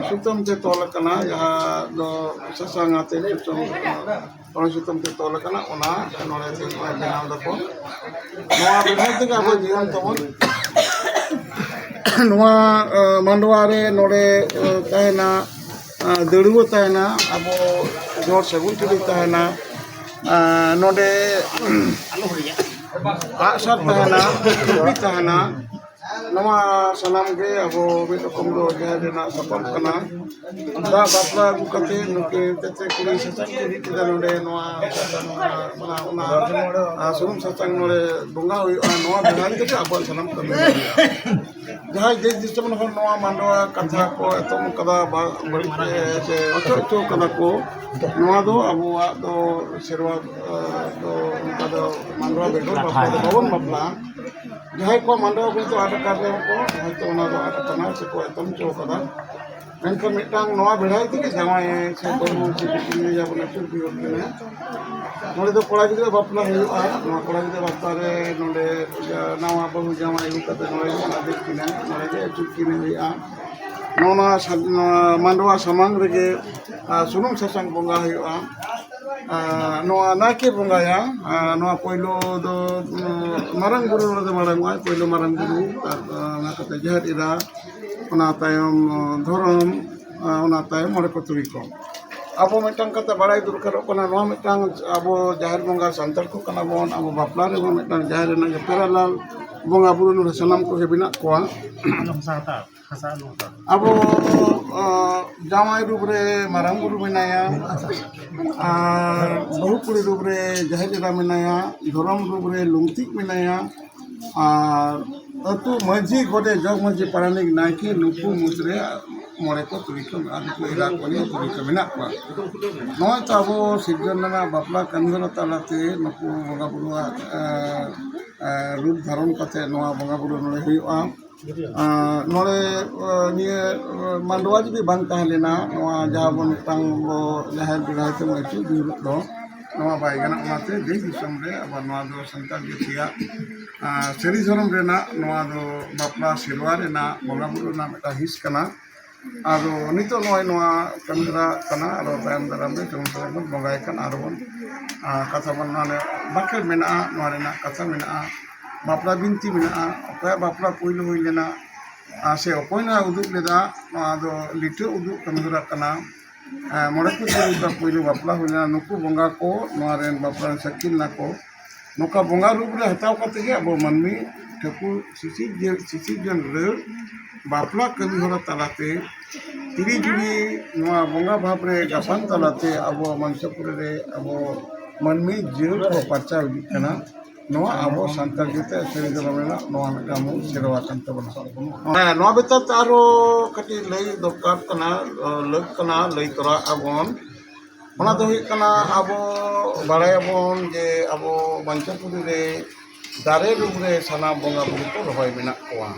ᱥᱩᱛᱟᱹᱢ ᱛᱮ ᱛᱚᱞ ᱟᱠᱟᱱᱟ, ᱡᱟᱦᱟᱸ ᱫᱚ ᱥᱟᱥᱟᱝ ᱟᱛᱮ ᱥᱩᱛᱟᱹᱢ, ᱚᱱᱟ ᱥᱩᱛᱟᱹᱢ ᱛᱮ ᱛᱚᱞ ᱟᱠᱟᱱᱟ, ᱚᱱᱟ ᱱᱚᱰᱮ ᱛᱮ ᱱᱚᱜᱼᱚᱭ ᱵᱮᱱᱟᱣ ᱫᱟᱠᱚ᱾ ᱱᱚᱣᱟ ᱵᱮᱱᱟᱣ ᱛᱮᱜᱮ ᱟᱵᱚ ᱡᱤᱭᱚᱱ ᱛᱟᱵᱚᱱ᱾ ᱱᱚᱣᱟ, ᱟᱸ, ᱢᱟᱰᱣᱟ ᱨᱮ ᱱᱚᱰᱮ, ᱟᱸ, ᱛᱟᱦᱮᱱᱟ, ᱟᱸ, ᱫᱟᱹᱲᱩᱣᱟᱹ ᱛᱟᱦᱮᱱᱟ, ᱟᱵᱚ ᱡᱚᱲ ᱥᱟᱹᱜᱩᱱ ᱴᱷᱤᱞᱤ ᱛᱟᱦᱮᱱᱟ, ᱟᱸ, ᱱᱚᱰᱮ ᱟᱜᱼᱥᱟᱨ ᱛᱟᱦᱮᱱᱟ, ᱴᱩᱯᱤ ᱛᱟᱦᱮᱱᱟ᱾ ᱱᱚᱣᱟ ᱥᱟᱱᱟᱢ ᱜᱮ ᱟᱵᱚ ᱢᱤᱫ ᱨᱚᱠᱚᱢ ᱫᱚ ᱡᱟᱦᱮᱨ ᱨᱮᱱᱟᱜ ᱥᱟᱯᱟᱵ ᱠᱟᱱᱟ᱾ ᱫᱟᱜ ᱵᱟᱯᱞᱟ ᱟᱹᱜᱩ ᱠᱟᱛᱮ ᱱᱩᱠᱤᱱ ᱛᱮᱛᱮ ᱠᱩᱲᱤ ᱥᱟᱥᱟᱝ ᱠᱚ ᱨᱤᱫ ᱠᱮᱫᱟ ᱱᱚᱰᱮ ᱱᱚᱣᱟ, ᱚᱱᱟ, ᱚᱱᱟ, ᱟᱨ ᱥᱩᱱᱩᱢ ᱥᱟᱥᱟᱝ ᱱᱚᱰᱮ ᱵᱚᱸᱜᱟ ᱦᱩᱭᱩᱜᱼᱟ᱾ ᱱᱚᱣᱟ ᱵᱮᱲᱦᱟᱭ ᱛᱮᱜᱮ ᱟᱵᱚᱣᱟᱜ ᱥᱟᱱᱟᱢ ᱠᱟᱹᱢᱤ ᱦᱩᱭᱩᱜᱼᱟ᱾ ᱡᱟᱦᱟᱸᱭ ᱫᱮᱥ ᱫᱤᱥᱚᱢ ᱨᱮᱱ ᱦᱚᱲ ᱱᱚᱣᱟ ᱢᱟᱰᱣᱟ ᱠᱟᱛᱷᱟ ᱠᱚ ᱮᱛᱚᱢ ᱠᱟᱫᱟ, ᱵᱟ-, ᱵᱟᱹᱲᱤᱡ ᱛᱮ ᱥᱮ ᱚᱪᱚ ᱦᱚᱪᱚ ᱠᱟᱫᱟ ᱠᱚ, ᱱᱚᱣᱟ ᱫᱚ ᱟᱵᱚᱣᱟᱜ ᱫᱚ ᱥᱮᱨᱣᱟ, ᱟᱸ, ᱫᱚ ᱚᱱᱠᱟ ᱫᱚ ᱢᱟᱰᱣᱟ ᱵᱮᱜᱚᱨ ᱵᱟᱯᱞᱟ ᱫᱚ ᱵᱟᱵᱚᱱ ᱵᱟᱯᱞᱟᱜᱼᱟ᱾ ᱡᱟᱦᱟᱸᱭ ᱠᱚ ᱢᱟᱰᱣᱟ ᱦᱚᱭᱛᱳ ᱟᱫ ᱟᱠᱟᱱ ᱨᱮᱦᱚᱸ ᱠᱚ, ᱦᱚᱭᱛᱳ ᱚᱱᱟ ᱫᱚ ᱟᱫ ᱟᱠᱟᱱᱟ ᱥᱮᱠᱚ ᱮᱛᱚᱢ ᱦᱚᱪᱚ ᱠᱟᱫᱟ, ᱢᱮᱱᱠᱷᱟᱱ ᱢᱤᱫᱴᱟᱝ ᱱᱚᱣᱟ ᱵᱮᱲᱦᱟᱭ ᱛᱮᱜᱮ ᱡᱟᱶᱟᱭ ᱥᱮ ᱵᱟᱹᱦᱩ ᱥᱮ ᱵᱤᱴᱤ ᱡᱟᱵᱚᱱ ᱟᱹᱪᱩᱨ ᱵᱤᱦᱩᱨ ᱠᱤᱱᱟ᱾ ᱱᱚᱰᱮ ᱫᱚ ᱠᱚᱲᱟ ᱜᱤᱫᱽᱨᱟᱹ ᱵᱟᱯᱞᱟ ᱦᱩᱭᱩᱜᱼᱟ᱾ ᱱᱚᱣᱟ ᱠᱚᱲᱟ ᱜᱤᱫᱽᱨᱟᱹ ᱵᱟᱯᱞᱟ ᱨᱮ ᱱᱚᱰᱮ ᱱᱟᱣᱟ ᱵᱟᱹᱦᱩ ᱡᱟᱶᱟᱭ ᱟᱹᱜᱩ ᱠᱟᱛᱮ ᱱᱚᱰᱮ ᱜᱮ ᱟᱫᱮᱨ ᱠᱤᱱᱟ, ᱱᱚᱰᱮ ᱜᱮ ᱟᱹᱪᱩᱨ ᱠᱤᱱ ᱦᱩᱭᱩᱜᱼᱟ᱾ ᱱᱚᱣᱟ ᱥᱟ-, ᱱᱚᱣᱟ ᱢᱟᱰᱣᱟ ᱥᱟᱢᱟᱝ ᱨᱮᱜᱮ, ᱟᱨ, ᱥᱩᱱᱩᱢ ᱥᱟᱥᱟᱝ ᱵᱚᱸᱜᱟ ᱦᱩᱭᱩᱜᱼᱟ᱾ ᱟᱨ, ᱱᱚᱣᱟ ᱱᱟᱭᱠᱮ ᱵᱚᱸᱜᱟᱭᱟ, ᱟᱨ, ᱱᱚᱣᱟ ᱯᱳᱭᱞᱳ ᱫᱚ, ᱩᱸ, ᱢᱟᱨᱟᱝ ᱵᱩᱨᱩ ᱨᱮᱫᱚ ᱢᱟᱨᱟᱝ ᱚᱜᱼᱟᱭ, ᱯᱳᱭᱞᱳ ᱢᱟᱨᱟᱝ ᱵᱩᱨᱩ, ᱟᱨ, ᱚᱱᱟ ᱠᱟᱛᱮ ᱡᱟᱦᱮᱨ ᱮᱨᱟ, ᱚᱱᱟ ᱛᱟᱭᱚᱢ, ᱩᱸ, ᱫᱷᱚᱨᱚᱢ, ᱟᱨ, ᱚᱱᱟ ᱛᱟᱭᱚᱢ ᱢᱚᱬᱮ ᱠᱚ ᱛᱩᱨᱩᱭ ᱠᱚ᱾ ᱟᱵᱚ ᱢᱤᱫᱴᱟᱝ ᱠᱟᱛᱷᱟ ᱵᱟᱲᱟᱭ ᱫᱚᱨᱠᱟᱨᱚᱜ ᱠᱟᱱᱟ, ᱱᱚᱣᱟ ᱢᱤᱫᱴᱟᱝ ᱟᱵᱚ ᱡᱟᱦᱮᱨ ᱵᱚᱸᱜᱟ ᱥᱟᱱᱛᱟᱲ ᱠᱚ ᱠᱟᱱᱟ ᱵᱚᱱ, ᱟᱵᱚ ᱵᱟᱯᱞᱟ ᱨᱮᱦᱚᱸ ᱢᱤᱫᱴᱟᱝ ᱡᱟᱦᱮᱨ ᱨᱮᱱᱟᱜ ᱜᱮ parallel ᱵᱚᱸᱜᱟ ᱵᱩᱨᱩ ᱱᱚᱰᱮ ᱥᱟᱱᱟᱢ ᱠᱚᱜᱮ ᱢᱮᱱᱟᱜ ᱠᱚᱣᱟ᱾ ᱟᱵᱚ, ᱟᱸ, ᱡᱟᱶᱟᱭ ᱨᱩᱯ ᱨᱮ ᱢᱟᱨᱟᱝ ᱵᱩᱨᱩ ᱢᱮᱱᱟᱭᱟ, ᱟᱨ ᱵᱟᱹᱦᱩ ᱠᱩᱲᱤ ᱨᱩᱯ ᱨᱮ ᱡᱟᱦᱮᱨ ᱮᱨᱟ ᱢᱮᱱᱟᱭᱟ, ᱫᱷᱚᱨᱚᱢ ᱨᱩᱯ ᱨᱮ ᱞᱩᱝᱛᱤᱡ ᱢᱮᱱᱟᱭᱟ, ᱟᱨ ᱟᱹᱛᱩ ᱢᱟᱹᱡᱷᱤ, ᱜᱚᱰᱮᱛ, ᱡᱚᱜᱽ ᱢᱟᱹᱡᱷᱤ, ᱯᱟᱨᱟᱱᱤᱠ, ᱱᱟᱭᱠᱮ, ᱱᱩᱠᱩ ᱢᱩᱫᱽᱨᱮ ᱢᱚᱬᱮ ᱠᱚ ᱛᱩᱨᱩᱭ ᱠᱚ, ᱟᱨ ᱱᱩᱠᱩ ᱮᱨᱟ ᱠᱚ ᱱᱤᱭᱮ ᱛᱩᱨᱩᱭ ᱠᱚ ᱢᱮᱱᱟᱜ ᱠᱚᱣᱟ᱾ ᱱᱚᱜᱼᱚᱭ ᱛᱚ ᱟᱵᱚ ᱥᱤᱨᱡᱚᱱ ᱨᱮᱱᱟᱜ ᱵᱟᱯᱞᱟ ᱠᱟᱹᱢᱤ ᱦᱚᱨᱟ ᱛᱟᱞᱟᱛᱮ ᱱᱩᱠᱩ ᱵᱚᱸᱜᱟ ᱵᱩᱨᱩᱣᱟᱜ, ᱮᱸ, ᱮᱸ, ᱨᱩᱯ ᱫᱷᱟᱨᱚᱱ ᱠᱟᱛᱮ ᱱᱚᱣᱟ ᱵᱚᱸᱜᱟ ᱵᱩᱨᱩ ᱱᱚᱰᱮ ᱦᱩᱭᱩᱜᱼᱟ᱾ ᱟᱨ ᱱᱚᱰᱮ, ᱟᱨ ᱱᱤᱭᱟᱹ, ᱟᱨ ᱢᱟᱰᱣᱟ ᱡᱩᱫᱤ ᱵᱟᱝ ᱛᱟᱦᱮᱸ ᱞᱮᱱᱟ, ᱱᱚᱣᱟ ᱡᱟᱦᱟᱸ ᱵᱚᱱ ᱢᱤᱫᱴᱟᱝ ᱵᱚ ᱡᱟᱦᱮᱨ ᱵᱮᱲᱟ ᱛᱮᱵᱚᱱ ᱟᱹᱪᱩᱨ ᱵᱤᱦᱩᱨᱚᱜ ᱫᱚ, ᱱᱚᱣᱟ ᱵᱟᱭ ᱜᱟᱱᱚᱜ᱾ ᱚᱱᱟᱛᱮ ᱫᱮᱥ ᱫᱤᱥᱚᱢ ᱨᱮ ᱟᱵᱚ ᱱᱚᱣᱟ ᱫᱚ ᱥᱟᱱᱛᱟᱲ ᱡᱟᱹᱛᱤᱭᱟᱜ, ᱟᱨ, ᱥᱟᱹᱨᱤ ᱫᱷᱚᱨᱚᱢ ᱨᱮᱱᱟᱜ ᱱᱚᱣᱟ ᱫᱚ ᱵᱟᱯᱞᱟ ᱥᱮᱨᱣᱟ ᱨᱮᱱᱟᱜ ᱵᱚᱸᱜᱟ ᱵᱩᱨᱩ ᱨᱮᱱᱟᱜ ᱢᱤᱫᱴᱟᱝ ᱦᱤᱸᱥ ᱠᱟᱱᱟ᱾ ᱟᱫᱚ ᱱᱤᱛᱚᱜ ᱱᱚᱜᱼᱚᱭ ᱱᱚᱣᱟ ᱠᱟᱹᱢᱤ ᱦᱚᱨᱟ ᱠᱟᱱᱟ, ᱟᱨᱚ ᱛᱟᱭᱚᱢ ᱫᱟᱨᱟᱢ ᱨᱮ ᱡᱮᱢᱚᱱ ᱛᱮᱢᱚᱱ ᱵᱚᱱ ᱵᱚᱸᱜᱟᱭ ᱠᱟᱱ, ᱟᱨᱚ ᱵᱚᱱ, ᱟᱨ, ᱠᱟᱛᱷᱟ ᱵᱚᱱ, ᱱᱚᱣᱟ ᱨᱮ ᱵᱟᱸᱠᱷᱮᱲ ᱢᱮᱱᱟᱜᱼᱟ, ᱱᱚᱣᱟ ᱨᱮᱱᱟᱜ ᱠᱟᱛᱷᱟ ᱢᱮᱱᱟᱜᱼᱟ, ᱵᱟᱯᱞᱟ ᱵᱤᱱᱛᱤ ᱢᱮᱱᱟᱜᱼᱟ, ᱚᱠᱚᱭᱟᱜ ᱵᱟᱯᱞᱟ ᱯᱳᱭᱞᱳ ᱦᱩᱭ ᱞᱮᱱᱟ, ᱟᱨ ᱥᱮ ᱚᱠᱚᱭ ᱱᱚᱣᱟ ᱩᱫᱩᱜ ᱞᱮᱫᱟ, ᱱᱚᱣᱟ ᱫᱚ ᱞᱤᱴᱟᱹ ᱩᱫᱩᱜ ᱠᱟᱹᱢᱤ ᱦᱚᱨᱟ ᱠᱟᱱᱟ᱾ ᱟᱨ ᱢᱚᱬᱮ ᱠᱚ ᱛᱩᱨᱩᱭ ᱠᱚ ᱯᱳᱭᱞᱳ ᱵᱟᱯᱞᱟ ᱦᱩᱭ ᱞᱮᱱᱟ, ᱱᱩᱠᱩ ᱵᱚᱸᱜᱟ ᱠᱚ ᱱᱚᱣᱟ ᱨᱮᱱ ᱵᱟᱯᱞᱟ ᱨᱮᱱ ᱥᱟᱹᱠᱷᱤ ᱞᱮᱱᱟ ᱠᱚ᱾ ᱱᱚᱝᱠᱟ ᱵᱚᱸᱜᱟ ᱨᱩᱯ ᱨᱮ ᱦᱟᱛᱟᱣ ᱠᱟᱛᱮ ᱜᱮ ᱟᱵᱚ ᱢᱟᱹᱱᱢᱤ ᱴᱷᱟᱹᱠᱩᱨ ᱥᱤᱥᱤᱨ ᱡᱤᱭᱟᱹ-, ᱥᱤᱥᱤᱨ ᱡᱚᱱ ᱨᱟᱹᱲ ᱵᱟᱯᱞᱟ ᱠᱟᱹᱢᱤ ᱦᱚᱨᱟ ᱛᱟᱞᱟᱛᱮ ᱛᱤᱨᱤ ᱡᱩᱨᱤ ᱱᱚᱣᱟ ᱵᱚᱸᱜᱟ ᱵᱷᱟᱵᱽ ᱨᱮ ᱜᱟᱵᱟᱱ ᱛᱟᱞᱟᱛᱮ ᱟᱵᱚ ᱢᱚᱧᱪᱚᱯᱩᱨᱤ ᱨᱮ ᱟᱵᱚ ᱢᱟᱹᱱᱢᱤ ᱡᱤᱭᱟᱹᱲ ᱠᱚ ᱯᱟᱨᱪᱟᱣ ᱤᱫᱤᱜ ᱠᱟᱱᱟ᱾ ᱱᱚᱣᱟ ᱟᱵᱚ ᱥᱟᱱᱛᱟᱲ ᱡᱟᱹᱛᱤ ᱥᱟᱹᱨᱤ ᱫᱷᱚᱨᱚᱢ ᱨᱮᱱᱟᱜ ᱱᱚᱣᱟ ᱢᱤᱫᱴᱟᱝ ᱢᱩᱞ ᱥᱮᱨᱣᱟ ᱠᱟᱱ ᱛᱟᱵᱚᱱᱟ᱾ ᱦᱮᱸ, ᱱᱚᱣᱟ ᱵᱮᱛᱟᱨ ᱛᱮ ᱟᱨᱚ ᱠᱟᱹᱴᱤᱡ ᱞᱟᱹᱭ ᱫᱚᱨᱠᱟᱨ ᱠᱟᱱᱟ, ᱞᱟᱹᱠ ᱠᱟᱱᱟ, ᱞᱟᱹᱭ ᱛᱚᱨᱟ ᱟᱵᱚᱱ᱾ ᱚᱱᱟ ᱫᱚ ᱦᱩᱭᱩᱜ ᱠᱟᱱᱟ, ᱟᱵᱚ ᱵᱟᱲᱟᱭᱟᱵᱚᱱ ᱡᱮ ᱟᱵᱚ ᱢᱚᱧᱪᱚᱯᱩᱨᱤ ᱨᱮ ᱫᱟᱨᱮ ᱨᱩᱯ ᱨᱮ ᱥᱟᱱᱟᱢ ᱵᱚᱸᱜᱟ ᱵᱩᱨᱩ ᱠᱚ ᱨᱚᱦᱚᱭ ᱢᱮᱱᱟᱜ ᱠᱚᱣᱟ᱾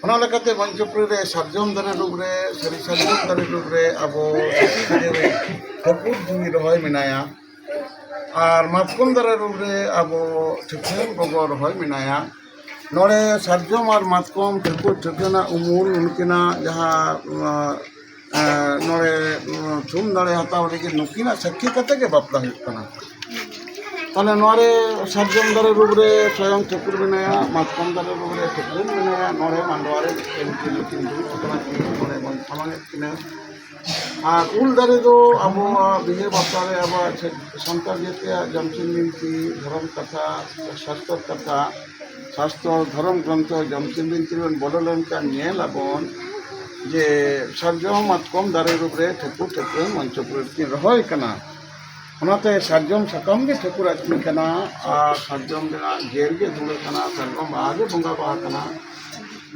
ᱚᱱᱟ ᱞᱮᱠᱟᱛᱮ ᱢᱚᱧᱪᱚᱯᱩᱨᱤ ᱨᱮ ᱥᱟᱨᱡᱚᱢ ᱫᱟᱨᱮ ᱨᱩᱯ ᱨᱮ, ᱥᱟᱹᱨᱤ ᱥᱟᱨᱡᱚᱢ ᱫᱟᱨᱮ ᱨᱩᱯ ᱨᱮ ᱟᱵᱚ ᱴᱷᱟᱹᱠᱩᱨ ᱡᱤᱣᱤ ᱨᱚᱦᱚᱭ ᱢᱮᱱᱟᱭᱟ᱾ ᱟᱨ ᱢᱟᱛᱠᱚᱢ ᱫᱟᱨᱮ ᱨᱩᱯ ᱨᱮ ᱟᱵᱚ ᱴᱷᱟᱹᱠᱩᱨ ᱜᱚᱜᱚ ᱨᱚᱦᱚᱭ ᱢᱮᱱᱟᱭᱟ᱾ ᱱᱚᱰᱮ ᱥᱟᱨᱡᱚᱢ ᱟᱨ ᱢᱟᱛᱠᱚᱢ ᱴᱷᱟᱹᱠᱩᱨ ᱴᱷᱟᱹᱠᱨᱟᱹᱱᱟᱜ ᱩᱢᱩᱞ ᱩᱱᱠᱤᱱᱟᱜ ᱡᱟᱦᱟᱸ ᱱᱚᱰᱮ ᱛᱷᱩᱢ ᱫᱟᱲᱮ ᱦᱟᱛᱟᱣ ᱞᱟᱹᱜᱤᱫ ᱱᱩᱠᱤᱱᱟᱜ ᱥᱟᱹᱠᱷᱤ ᱠᱟᱛᱮ ᱜᱮ ᱵᱟᱯᱞᱟ ᱦᱩᱭᱩᱜ ᱠᱟᱱᱟ᱾ ᱛᱟᱦᱞᱮ ᱱᱚᱣᱟ ᱨᱮ ᱥᱟᱨᱡᱚᱢ ᱫᱟᱨᱮ ᱨᱩᱯ ᱨᱮ ᱥᱚᱭᱚᱝ ᱴᱷᱟᱹᱠᱩᱨ ᱢᱮᱱᱟᱭᱟ, ᱢᱟᱛᱠᱚᱢ ᱫᱟᱨᱮ ᱨᱩᱯ ᱨᱮ ᱴᱷᱟᱹᱠᱩᱨ ᱢᱮᱱᱟᱭᱟ᱾ ᱱᱚᱰᱮ ᱢᱟᱰᱣᱟ ᱨᱮ ᱢᱤᱫᱴᱮᱱ ᱠᱤᱱ ᱫᱩᱲᱩᱵ ᱟᱠᱟᱱᱟ, ᱱᱚᱰᱮ ᱵᱚᱱ ᱥᱟᱢᱟᱝ ᱮᱫ ᱠᱤᱱᱟ᱾ ᱟᱨ ᱩᱞ ᱫᱟᱨᱮ ᱫᱚ ᱟᱵᱚᱣᱟᱜ ᱵᱤᱦᱟᱹ ᱵᱟᱯᱞᱟ ᱨᱮ ᱟᱵᱚᱣᱟᱜ ᱥᱟᱱᱛᱟᱲ ᱡᱟᱹᱛᱤᱭᱟᱜ ᱡᱚᱢᱥᱤᱢ ᱵᱤᱱᱛᱤ, ᱫᱷᱚᱨᱚᱢ ᱠᱟᱛᱷᱟ, ᱥᱟᱥᱛᱚᱨ ᱠᱟᱛᱷᱟ, ᱥᱟᱥᱛᱚᱨ ᱫᱷᱚᱨᱚᱢ ᱜᱨᱚᱱᱛᱷᱚ ᱡᱚᱢᱥᱤᱢ ᱵᱤᱱᱛᱤ ᱵᱚᱱ ᱵᱚᱞᱚ ᱞᱮᱱᱠᱷᱟᱱ ᱧᱮᱞ ᱟᱵᱚᱱ ᱡᱮ ᱥᱟᱨᱡᱚᱢ ᱢᱟᱛᱠᱚᱢ ᱫᱟᱨᱮ ᱨᱩᱯ ᱨᱮ ᱴᱷᱟᱹᱠᱩᱨ ᱴᱷᱟᱹᱠᱨᱟᱹᱱ ᱢᱚᱧᱪᱚᱯᱩᱨᱤ ᱨᱮᱠᱤᱱ ᱨᱚᱦᱚᱭ ᱠᱟᱱᱟ᱾ ᱚᱱᱟᱛᱮ ᱥᱟᱨᱡᱚᱢ ᱥᱟᱠᱟᱢ ᱜᱮ ᱴᱷᱟᱹᱠᱩᱨᱟᱜ ᱪᱤᱱ ᱠᱟᱱᱟ ᱟᱨ ᱥᱟᱨᱡᱚᱢ ᱨᱮᱱᱟᱜ ᱡᱮᱨ ᱜᱮ ᱫᱷᱩᱲᱟᱹ ᱠᱟᱱᱟ, ᱥᱟᱨᱡᱚᱢ ᱵᱟᱦᱟ ᱜᱮ ᱵᱚᱸᱜᱟ ᱵᱟᱦᱟ ᱠᱟᱱᱟ᱾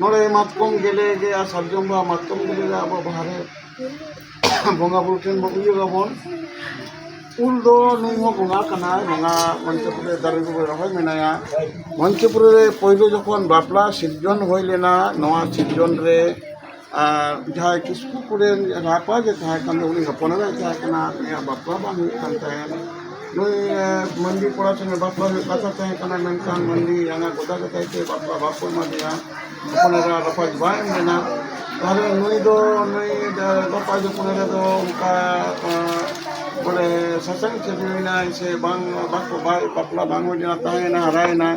ᱱᱚᱰᱮ ᱢᱟᱛᱠᱚᱢ ᱜᱮᱞᱮ ᱜᱮ ᱟᱨ ᱥᱟᱨᱡᱚᱢ ᱵᱟᱦᱟ ᱢᱟᱛᱠᱚᱢ ᱜᱮᱞᱮ ᱨᱮ ᱟᱵᱚ ᱵᱟᱦᱟ ᱨᱮ ᱵᱚᱸᱜᱟ ᱵᱩᱨᱩ ᱴᱷᱮᱱ ᱵᱚᱱ ᱩᱭᱩᱜ ᱟᱵᱚᱱ᱾ ᱩᱞ ᱫᱚ ᱱᱩᱭ ᱦᱚᱸ ᱵᱚᱸᱜᱟ ᱠᱟᱱᱟᱭ, ᱵᱚᱸᱜᱟ ᱢᱚᱧᱪᱚᱯᱩᱨᱤ ᱨᱮ ᱫᱟᱨᱮ ᱨᱩᱯ ᱨᱮ ᱨᱚᱦᱚᱭ ᱢᱮᱱᱟᱭᱟ᱾ ᱢᱚᱧᱪᱚᱯᱩᱨᱤ ᱨᱮ ᱯᱳᱭᱞᱳ ᱡᱚᱠᱷᱚᱱ ᱵᱟᱯᱞᱟ ᱥᱤᱨᱡᱚᱱ ᱦᱩᱭ ᱞᱮᱱᱟ, ᱱᱚᱣᱟ ᱥᱤᱨᱡᱚᱱ ᱨᱮ ᱟᱨ ᱡᱟᱦᱟᱸᱭ ᱠᱤᱥᱠᱩ ᱠᱚᱨᱮᱱ ᱨᱟᱯᱟᱡᱮ ᱛᱟᱦᱮᱸ ᱠᱟᱱ ᱫᱚ, ᱩᱱᱤ ᱦᱚᱯᱚᱱ ᱮᱨᱟᱭ ᱛᱟᱦᱮᱸ ᱠᱟᱱᱟ, ᱩᱱᱤᱭᱟᱜ ᱵᱟᱯᱞᱟ ᱵᱟᱝ ᱦᱩᱭᱩᱜ ᱠᱟᱱ ᱛᱟᱦᱮᱸᱫ᱾ ᱱᱩᱭ ᱮ, ᱢᱟᱹᱱᱰᱤ ᱠᱚᱲᱟ ᱥᱚᱸᱜᱮ ᱵᱟᱯᱞᱟ ᱦᱩᱭᱩᱜ ᱠᱟᱛᱷᱟ ᱛᱟᱦᱮᱸ ᱠᱟᱱᱟ, ᱢᱮᱱᱠᱷᱟᱱ ᱢᱟᱹᱱᱰᱤ ᱟᱸᱜᱟ ᱜᱚᱫᱟ ᱜᱚᱫᱟᱭ ᱛᱮ ᱵᱟᱯᱞᱟ ᱵᱟᱠᱚ ᱮᱢᱟ ᱫᱮᱭᱟ᱾ ᱦᱚᱯᱚᱱ ᱮᱨᱟ ᱨᱟᱯᱟᱡᱽ ᱵᱟᱭ ᱮᱢ ᱞᱮᱱᱟ᱾ ᱛᱟᱦᱞᱮ ᱱᱩᱭ ᱫᱚ ᱱᱩᱭ ᱫᱚ ᱨᱟᱯᱟᱡᱽ ᱦᱚᱯᱚᱱ ᱮᱨᱟ ᱫᱚ ᱚᱱᱠᱟ ᱮ, ᱵᱚᱞᱮ ᱥᱟᱥᱟᱝ ᱪᱟᱹᱰᱣᱤᱭᱮᱱᱟᱭ ᱥᱮ ᱵᱟᱝ, ᱵᱟᱠᱚ ᱵᱟᱭ ᱵᱟᱯᱞᱟ ᱵᱟᱝ ᱦᱩᱭ ᱞᱮᱱᱟ, ᱛᱟᱦᱮᱸᱭᱮᱱᱟ, ᱦᱟᱨᱟᱭᱮᱱᱟ᱾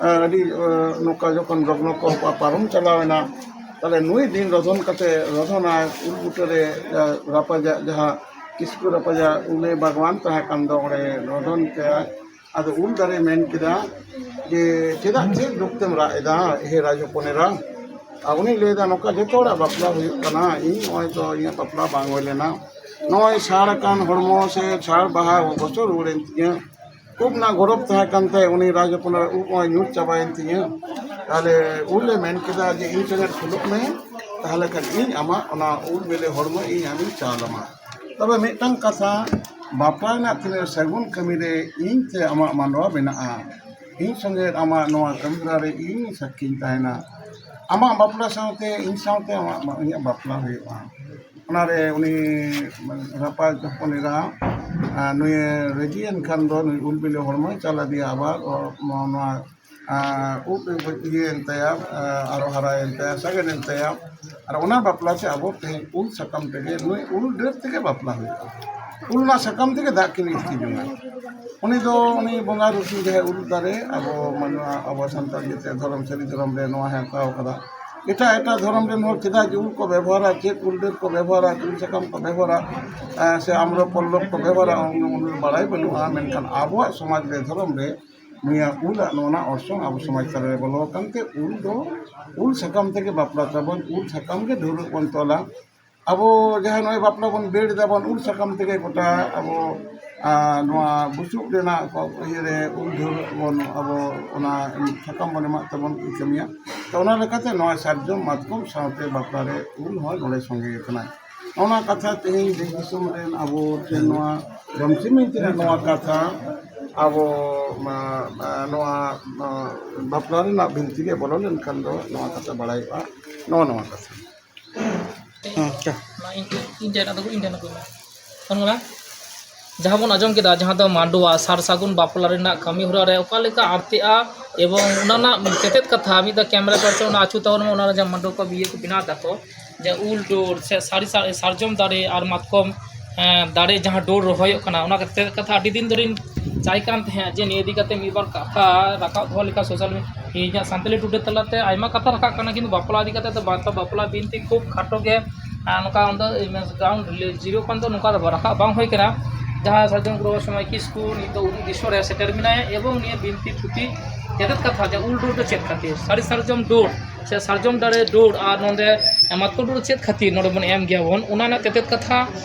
ᱮ, ᱟᱹᱰᱤ ᱮ, ᱱᱚᱝᱠᱟ ᱡᱚᱠᱷᱚᱱ ᱞᱚᱜᱱᱚ ᱠᱚ ᱯᱟᱨᱚᱢ ᱪᱟᱞᱟᱣᱮᱱᱟ, ᱛᱟᱦᱞᱮ ᱱᱩᱭ ᱫᱤᱱ ᱨᱚᱫᱷᱚᱱ ᱠᱟᱛᱮ ᱨᱚᱫᱷᱚᱱᱟᱭ ᱩᱞ ᱵᱩᱴᱟᱹᱨᱮ ᱮ, ᱨᱟᱯᱟᱡᱟᱜ ᱡᱟᱦᱟᱸ ᱠᱤᱥᱠᱩ ᱨᱟᱯᱟᱡᱟᱜ ᱩᱞᱮ ᱵᱟᱜᱽᱣᱟᱱ ᱛᱟᱦᱮᱸ ᱠᱟᱱ ᱫᱚ, ᱚᱸᱰᱮ ᱨᱚᱫᱷᱚᱱ ᱛᱮ ᱟᱫᱚ ᱩᱞ ᱫᱟᱨᱮ ᱢᱮᱱ ᱠᱮᱫᱟ ᱡᱮ, "ᱪᱮᱫᱟᱜ ᱪᱮᱫ ᱫᱩᱠ ᱛᱮᱢ ᱨᱟᱜ ᱮᱫᱟ, ᱦᱮ ᱨᱟᱡᱽ ᱦᱚᱯᱚᱱ ᱮᱨᱟ?" ᱟᱨ ᱩᱱᱤ ᱞᱟᱹᱭᱫᱟ, "ᱱᱚᱝᱠᱟ ᱡᱚᱛᱚ ᱦᱚᱲᱟᱜ ᱵᱟᱯᱞᱟ ᱦᱩᱭᱩᱜ ᱠᱟᱱᱟ, ᱤᱧ ᱱᱚᱜᱼᱚᱭ ᱛᱚ ᱤᱧᱟᱹᱜ ᱵᱟᱯᱞᱟ ᱵᱟᱝ ᱦᱩᱭ ᱞᱮᱱᱟ, ᱱᱚᱜᱼᱚᱭ ᱥᱟᱲ ᱟᱠᱟᱱ ᱦᱚᱲᱢᱚ ᱥᱮ ᱥᱟᱲ ᱵᱟᱦᱟ ᱜᱚᱥᱚ ᱨᱩᱣᱟᱹᱲᱮᱱ ᱛᱤᱧᱟᱹ, ᱩᱵ ᱨᱮᱱᱟᱜ ᱜᱚᱨᱚᱵᱽ ᱛᱟᱦᱮᱸ ᱠᱟᱱ ᱛᱟᱭ, ᱩᱱᱤ ᱨᱟᱡᱽ ᱦᱚᱯᱚᱱᱟᱜ ᱩᱵ ᱱᱚᱜᱼᱚᱭ ᱧᱩᱨ ᱪᱟᱵᱟᱭᱮᱱ ᱛᱤᱧᱟᱹ᱾ ᱛᱟᱦᱞᱮ ᱩᱞ ᱮ ᱢᱮᱱ ᱠᱮᱫᱟ ᱡᱮ, 'ᱤᱧ ᱥᱚᱸᱜᱮ ᱥᱩᱞᱩᱜ ᱢᱮ, ᱛᱟᱦᱞᱮ ᱠᱷᱟᱱ ᱤᱧ ᱟᱢᱟᱜ ᱚᱱᱟ ᱩᱞ ᱵᱤᱞᱤ ᱦᱚᱲᱢᱚ ᱤᱧ ᱟᱢᱤᱧ ᱪᱟᱞ ᱟᱢᱟ᱾ ᱛᱚᱵᱮ ᱢᱤᱫᱴᱟᱝ ᱠᱟᱛᱷᱟ, ᱵᱟᱯᱞᱟ ᱨᱮᱱᱟᱜ ᱛᱤᱱᱟᱹᱜ ᱥᱟᱹᱜᱩᱱ ᱠᱟᱹᱢᱤ ᱨᱮ ᱤᱧ ᱛᱮ ᱟᱢᱟᱜ ᱢᱟᱰᱣᱟ ᱵᱮᱱᱟᱜᱼᱟ, ᱤᱧ ᱥᱚᱸᱜᱮ ᱟᱢᱟᱜ ᱱᱚᱣᱟ ᱠᱟᱹᱢᱤ ᱦᱚᱨᱟ ᱨᱮ ᱤᱧ ᱥᱟᱹᱠᱷᱤᱧ ᱛᱟᱦᱮᱱᱟ᱾ ᱟᱢᱟᱜ ᱵᱟᱯᱞᱟ ᱥᱟᱶᱛᱮ ᱤᱧ ᱥᱟᱶᱛᱮ ᱟᱢᱟᱜ, ᱤᱧᱟᱹᱜ ᱵᱟᱯᱞᱟ ᱦᱩᱭᱩᱜᱼᱟ᱾' ᱚᱱᱟᱨᱮ ᱩᱱᱤ ᱨᱟᱯᱟᱡᱽ ᱦᱚᱯᱚᱱ ᱮᱨᱟ, ᱟᱨ ᱱᱩᱭᱮ ᱨᱟᱹᱡᱤᱭᱮᱱ ᱠᱷᱟᱱ ᱫᱚ ᱱᱩᱭ ᱩᱞ ᱵᱤᱞᱤ ᱦᱚᱲᱢᱚᱭ ᱪᱟᱞ ᱟᱫᱮᱭᱟ ᱟᱵᱟᱨ, ᱚ, ᱱᱚᱣᱟ, ᱱᱚᱣᱟ ᱟᱨ ᱩᱫ ᱤᱭᱟᱹᱭᱮᱱ ᱛᱟᱭᱟ, ᱟᱨᱚ ᱦᱟᱨᱟᱭᱮᱱ ᱛᱟᱭᱟ, ᱥᱟᱜᱮᱱᱮᱱ ᱛᱟᱭᱟ᱾ ᱟᱨ ᱚᱱᱟ ᱵᱟᱯᱞᱟ ᱛᱮ ᱟᱵᱚ ᱛᱮᱦᱮᱧ ᱩᱞ ᱥᱟᱠᱟᱢ ᱛᱮᱜᱮ, ᱱᱩᱭ ᱩᱞ ᱰᱟᱹᱨ ᱛᱮᱜᱮ ᱵᱟᱯᱞᱟ ᱦᱩᱭᱩᱜᱼᱟ᱾ ᱩᱞ ᱚᱱᱟ ᱥᱟᱠᱟᱢ ᱛᱮᱜᱮ ᱫᱟᱜ ᱠᱤᱱ ᱤᱥᱠᱤ ᱡᱚᱝᱟ᱾ ᱩᱱᱤ ᱫᱚ, ᱩᱱᱤ ᱵᱚᱸᱜᱟ ᱨᱩᱥᱤ ᱡᱟᱦᱟᱸᱭ ᱩᱞ ᱫᱟᱨᱮ, ᱟᱵᱚ ᱢᱟᱱᱣᱟ, ᱟᱵᱚ ᱥᱟᱱᱛᱟᱲ ᱡᱟᱹᱛᱤᱭᱟᱜ ᱫᱷᱚᱨᱚᱢ, ᱥᱟᱹᱨᱤ ᱫᱷᱚᱨᱚᱢ ᱨᱮ ᱱᱚᱣᱟ ᱦᱚᱸ ᱦᱟᱛᱟᱣ ᱠᱟᱫᱟ᱾ ᱮᱴᱟᱜ ᱮᱴᱟᱜ ᱫᱷᱚᱨᱚᱢ ᱨᱮᱱ ᱦᱚᱲ ᱪᱮᱫᱟᱜ ᱡᱮ ᱩᱞ ᱠᱚ ᱵᱮᱵᱚᱦᱟᱨᱟ, ᱪᱮᱫ ᱩᱞ ᱰᱟᱹᱨ ᱠᱚ ᱵᱮᱵᱚᱦᱟᱨᱟ, ᱩᱞ ᱥᱟᱠᱟᱢ ᱠᱚ ᱵᱮᱵᱚᱦᱟᱨᱟ, ᱟᱨ ᱥᱮ ᱟᱢᱨᱚ ᱯᱚᱞᱞᱚᱵ ᱠᱚ ᱵᱮᱵᱚᱦᱟᱨᱟ, ᱚᱱᱟ ᱵᱟᱲᱟᱭ ᱵᱟᱹᱱᱩᱜᱼᱟ᱾ ᱢᱮᱱᱠᱷᱟᱱ ᱟᱵᱚᱣᱟᱜ ᱥᱚᱢᱟᱡᱽ ᱨᱮ, ᱫᱷᱚᱨᱚᱢ ᱨᱮ ᱱᱤᱭᱟᱹ ᱩᱞ ᱟᱜ ᱱᱚᱣᱟ ᱨᱮᱱᱟᱜ ᱚᱨᱥᱚᱝ ᱟᱵᱚ ᱥᱚᱢᱟᱡᱽ ᱛᱟᱞᱟ ᱨᱮ ᱵᱚᱞᱚ ᱟᱠᱟᱱ ᱛᱮ ᱩᱞ ᱫᱚ, ᱩᱞ ᱥᱟᱠᱟᱢ ᱛᱮᱜᱮ ᱵᱟᱯᱞᱟ ᱛᱟᱵᱚᱱ, ᱩᱞ ᱥᱟᱠᱟᱢ ᱜᱮ ᱰᱷᱟᱹᱣᱨᱟᱹᱜ ᱵᱚᱱ ᱛᱚᱞᱟ᱾ ᱟᱵᱚ ᱡᱟᱦᱟᱸ ᱱᱚᱜᱼᱚᱭ ᱵᱟᱯᱞᱟ ᱵᱚᱱ ᱵᱮᱰ ᱫᱟᱵᱚᱱ, ᱩᱞ ᱥᱟᱠᱟᱢ ᱛᱮᱜᱮ ᱜᱚᱴᱟ ᱟᱵᱚ, ᱟᱨ ᱱᱚᱣᱟ ᱵᱩᱥᱩᱵ ᱨᱮᱱᱟᱜ ᱠᱚ ᱤᱭᱟᱹᱨᱮ ᱩᱞ ᱰᱷᱟᱹᱣᱨᱟᱹᱜ ᱵᱚᱱ, ᱟᱵᱚ ᱚᱱᱟ ᱥᱟᱠᱟᱢ ᱵᱚᱱ ᱮᱢᱟᱜ ᱛᱮᱵᱚᱱ ᱠᱟᱹᱢᱤᱭᱟ᱾ ᱛᱚ, ᱚᱱᱟ ᱞᱮᱠᱟᱛᱮ ᱱᱚᱣᱟ ᱥᱟᱨᱡᱚᱢ ᱢᱟᱛᱠᱚᱢ ᱥᱟᱶᱛᱮ ᱵᱟᱯᱞᱟ ᱨᱮ ᱩᱞ ᱦᱚᱸ ᱱᱚᱰᱮ ᱥᱚᱸᱜᱮ ᱟᱠᱟᱱᱟ᱾ ᱚᱱᱟ ᱠᱟᱛᱷᱟ ᱛᱮᱦᱮᱧ ᱫᱮᱥ ᱫᱤᱥᱚᱢ ᱨᱮᱱ ᱟᱵᱚ ᱴᱷᱮᱱ ᱱᱚᱣᱟ ᱡᱚᱢᱥᱤᱢ ᱵᱤᱱᱛᱤ ᱨᱮᱱᱟᱜ ᱱᱚᱣᱟ ᱠᱟᱛᱷᱟ ᱟᱵᱚ, ᱢᱟ, ᱱᱚᱣᱟ, ᱢᱟ, ᱵᱟᱯᱞᱟ ᱨᱮᱱᱟᱜ ᱵᱤᱱᱛᱤ ᱨᱮ ᱵᱚᱞᱚ ᱞᱮᱱᱠᱷᱟᱱ ᱫᱚ ᱱᱚᱣᱟ ᱠᱟᱛᱷᱟ ᱵᱟᱲᱟᱭᱚᱜᱼᱟ᱾ ᱱᱚᱣᱟ, ᱱᱚᱣᱟ ᱠᱟᱛᱷᱟ᱾ ᱦᱮᱸ, ᱟᱪᱪᱷᱟ᱾ ᱱᱚᱣᱟ ᱤᱧ, ᱤᱧ ᱴᱷᱮᱱ ᱟᱫᱚ ᱤᱧ ᱴᱷᱮᱱ ᱟᱫᱚ ᱯᱷᱳᱱ ᱠᱟᱱᱟ᱾ ᱡᱟᱦᱟᱸ ᱵᱚᱱ ᱟᱸᱡᱚᱢ ᱠᱮᱫᱟ, ᱡᱟᱦᱟᱸ ᱫᱚ ᱢᱟᱰᱣᱟ ᱥᱟᱨ ᱥᱟᱹᱜᱩᱱ ᱵᱟᱯᱞᱟ ᱨᱮᱱᱟᱜ ᱠᱟᱹᱢᱤ ᱦᱚᱨᱟ ᱨᱮ ᱚᱠᱟ ᱞᱮᱠᱟ ᱟᱨᱛᱮᱜᱼᱟ, ᱮᱵᱚᱝ ᱚᱱᱟ ᱨᱮᱱᱟᱜ ᱛᱮᱛᱮᱫ ᱠᱟᱛᱷᱟ ᱢᱤᱫ ᱫᱷᱟᱣ ᱠᱮᱢᱮᱨᱟ ᱯᱟᱨᱥᱚᱱ ᱚᱱᱟ ᱟᱹᱪᱩ ᱛᱟᱵᱚᱱ ᱢᱟ, ᱚᱱᱟ ᱨᱮ ᱡᱟᱦᱟᱸ ᱢᱟᱰᱣᱟ ᱠᱚ ᱤᱭᱟᱹ ᱠᱚ ᱵᱮᱱᱟᱣ ᱫᱟᱠᱚ, ᱡᱮ ᱩᱞ ᱰᱚᱨ ᱥᱮ ᱥᱟᱹᱨᱤ ᱥᱟᱨ-, ᱥᱟᱨᱡᱚᱢ ᱫᱟᱨᱮ ᱟᱨ ᱢᱟᱛᱠᱚᱢ, ᱮᱸ, ᱫᱟᱨᱮ ᱡᱟᱦᱟᱸ ᱰᱚᱨ ᱨᱚᱦᱚᱭᱚᱜ ᱠᱟᱱᱟ, ᱚᱱᱟ ᱛᱮᱛᱮᱫ ᱠᱟᱛᱷᱟ ᱟᱹᱰᱤ ᱫᱤᱱ ᱫᱷᱚᱨᱮᱧ ᱪᱟᱭ ᱠᱟᱱ ᱛᱟᱦᱮᱸᱫ ᱡᱮ ᱱᱤᱭᱟᱹ ᱤᱫᱤ ᱠᱟᱛᱮ ᱢᱤᱫ ᱵᱟᱨ ᱠᱟᱛᱷᱟ ᱨᱟᱠᱟᱵ ᱫᱚᱦᱚ ᱞᱮᱠᱟ ᱥᱳᱥᱟᱞ ᱢᱤ-, ᱤᱧᱟᱹᱜ ᱥᱟᱱᱛᱟᱞᱤ ᱴᱩᱰᱮ ᱛᱟᱞᱟᱛᱮ ᱟᱭᱢᱟ ᱠᱟᱛᱷᱟ ᱨᱟᱠᱟᱵ ᱠᱟᱱᱟ, ᱠᱤᱱᱛᱩ ᱵᱟᱯᱞᱟ ᱤᱫᱤ ᱠᱟᱛᱮ ᱫᱚ ᱵᱟᱯᱞᱟ ᱵᱤᱱᱛᱤ ᱠᱷᱩᱵ ᱠᱷᱟᱴᱚ ᱜᱮ, ᱟᱨ ᱱᱚᱝᱠᱟ ᱚᱱᱟ ᱫᱚ ᱜᱨᱟᱣᱩᱱᱰ ᱡᱤᱨᱳ ᱠᱷᱚᱱ ᱫᱚ ᱱᱚᱝᱠᱟ ᱫᱚ ᱨᱟᱠᱟᱵ ᱵᱟᱝ ᱦᱩᱭ ᱠᱟᱱᱟ᱾ ᱡᱟᱦᱟᱸ ᱥᱟᱨᱡᱚᱢ ᱜᱨᱚᱦᱚ ᱥᱚᱢᱚᱭ ᱠᱤᱥᱠᱩ ᱱᱤᱛᱚᱜ ᱩᱫᱩᱜ ᱫᱤᱥᱚᱢ ᱨᱮ ᱥᱮᱴᱮᱨ ᱢᱮᱱᱟᱭᱟ, ᱮᱵᱚᱝ ᱱᱤᱭᱟᱹ ᱵᱤᱱᱛᱤ ᱛᱷᱩᱛᱤ ᱛᱮᱛᱮᱫ ᱠᱟᱛᱷᱟ ᱡᱮ ᱩᱞ ᱰᱚᱨ ᱫᱚ ᱪᱮᱫ ᱠᱷᱟᱹᱛᱤᱨ, ᱥᱟᱹᱨᱤ ᱥᱟᱨᱡᱚᱢ ᱰᱚᱨ ᱥᱮ ᱥᱟᱨᱡᱚᱢ ᱫᱟᱨᱮ ᱰᱚᱨ ᱟᱨ ᱱᱚᱰᱮ ᱢᱟᱛᱠᱚᱢ ᱰᱚᱨ ᱪᱮᱫ ᱠᱷᱟᱹᱛᱤᱨ ᱱᱚᱰᱮ ᱵᱚᱱ ᱮᱢ ᱜᱮᱭᱟ ᱵᱚᱱ, ᱚᱱᱟ ᱨᱮᱱᱟᱜ ᱛᱮᱛᱮᱫ ᱠᱟᱛᱷᱟ